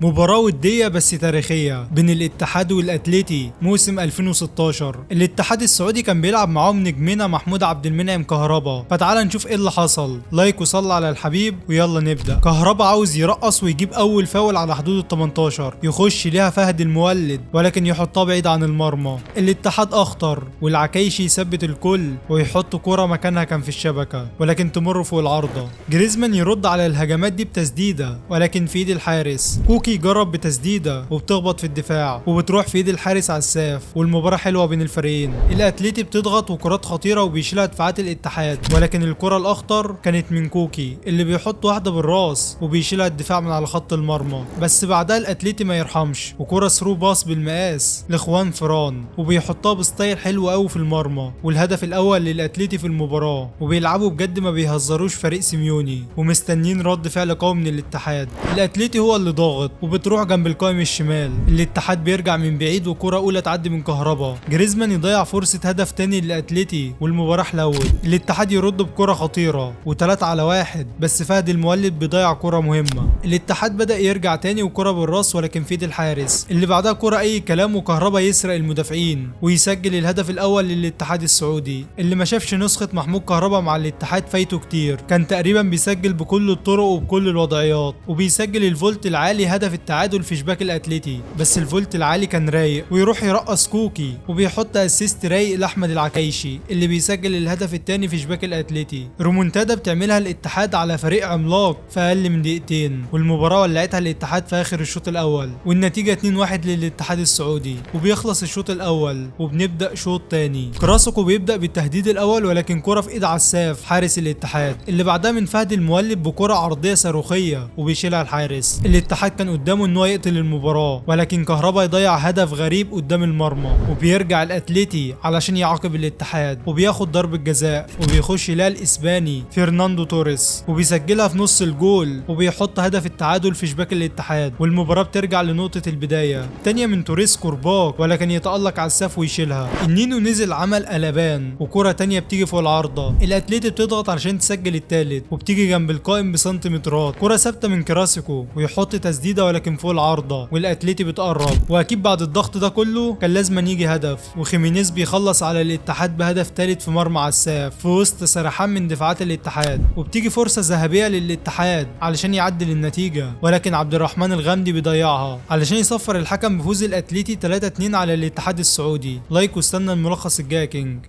مباراة ودية بس تاريخية بين الاتحاد والاتليتي موسم 2016. الاتحاد السعودي كان بيلعب معاهم نجمنا محمود عبد المنعم كهربا، فتعال نشوف ايه اللي حصل. like وصلى على الحبيب ويلا نبدأ. كهربا عاوز يرقص ويجيب اول فاول على حدود ال 18، يخش ليها فهد المولد ولكن يحطها بعيد عن المرمى. الاتحاد اخطر والعكايشي يثبت الكل ويحط كرة مكانها كان في الشبكة ولكن تمر فوق العارضة. جريزمان يرد على الهجمات دي بتسديدة ولكن في ايد الحارس. كوكي يجرب بتسديده وبتخبط في الدفاع وبتروح في ايد الحارس عساف، والمباراه حلوه بين الفريقين. الاتليتي بتضغط وكرات خطيره وبيشيلها دفاعات الاتحاد، ولكن الكره الاخطر كانت من كوكي اللي بيحط واحده بالراس وبيشيلها الدفاع من على خط المرمى. بس بعدها الاتليتي ما يرحمش، وكره through pass بالمقاس لخوان فران وبيحطها ب style حلو قوي في المرمى، والهدف الاول للاتليتي في المباراه. وبيلعبوا بجد ما بيهزروش فريق سيميوني، ومستنيين رد فعل قوي من الاتحاد. الاتليتي هو اللي ضاغط وبتروح جنب القائم الشمال. الاتحاد بيرجع من بعيد وكرة اولى تعدي من كهربا. جريزمان يضيع فرصة هدف تاني للاتليتي والمباراة حلوت. الاتحاد يرد بكرة خطيرة و3-1، بس فهد المولد بيضيع كرة مهمة. الاتحاد بدأ يرجع تاني وكرة بالراس ولكن في ايد الحارس. اللي بعدها كرة اي كلام وكهربا يسرق المدافعين ويسجل الهدف الاول للاتحاد السعودي. اللي ما شافش نسخة محمود كهربا مع الاتحاد فايته كتير، كان تقريبا بيسجل بكل الطرق وبكل الوضعيات، وبيسجل الفولت العالي هدف التعادل في شباك الاتليتي. بس الفولت العالي كان رايق ويروح يرقص كوكي وبيحط assist رايق لاحمد العكايشي اللي بيسجل الهدف الثاني في شباك الاتليتي. رومونتادا بتعملها الاتحاد على فريق عملاق في اقل من دقيقتين، والمباراه ولعتها الاتحاد في اخر الشوط الاول، والنتيجه 2-1 للاتحاد السعودي. وبيخلص الشوط الاول وبنبدا شوط تاني. كراسكو بيبدا بالتهديد الاول ولكن كره في ايد عساف حارس الاتحاد. اللي بعدها من فهد المولد بكره عرضيه صاروخيه وبيشيلها الحارس. الاتحاد كان قدامه ان هو يقتل المباراه ولكن كهربا يضيع هدف غريب قدام المرمى، وبيرجع الاتليتي علشان يعاقب الاتحاد وبياخد ضربة جزاء وبيخش لها الاسباني فرناندو توريس وبيسجلها في نص الجول وبيحط هدف التعادل في شباك الاتحاد، والمباراه بترجع لنقطة البداية. تانية من توريس كورباك ولكن يتألق عساف ويشيلها. النينو نزل عمل قلبان وكرة تانية بتيجي فوق العارضة. الاتليتي بتضغط علشان تسجل التالت وبتيجي جنب القائم بسنتيمترات. كرة ثابتة من كراسيكو ويحط تسديدة ولكن فوق العارضة، والاتليتي بتقرب. واكيد بعد الضغط ده كله كان لازم يجي هدف، وخيمينيز بيخلص على الاتحاد بهدف ثالث في مرمى عساف في وسط سرحان من دفاعات الاتحاد. وبتيجي فرصة ذهبية للاتحاد علشان يعدل النتيجة ولكن عبد الرحمن الغامدي بيضيعها علشان يصفر الحكم بفوز الاتليتي 3-2 على الاتحاد السعودي. like واستنى الملخص الجاي يا king.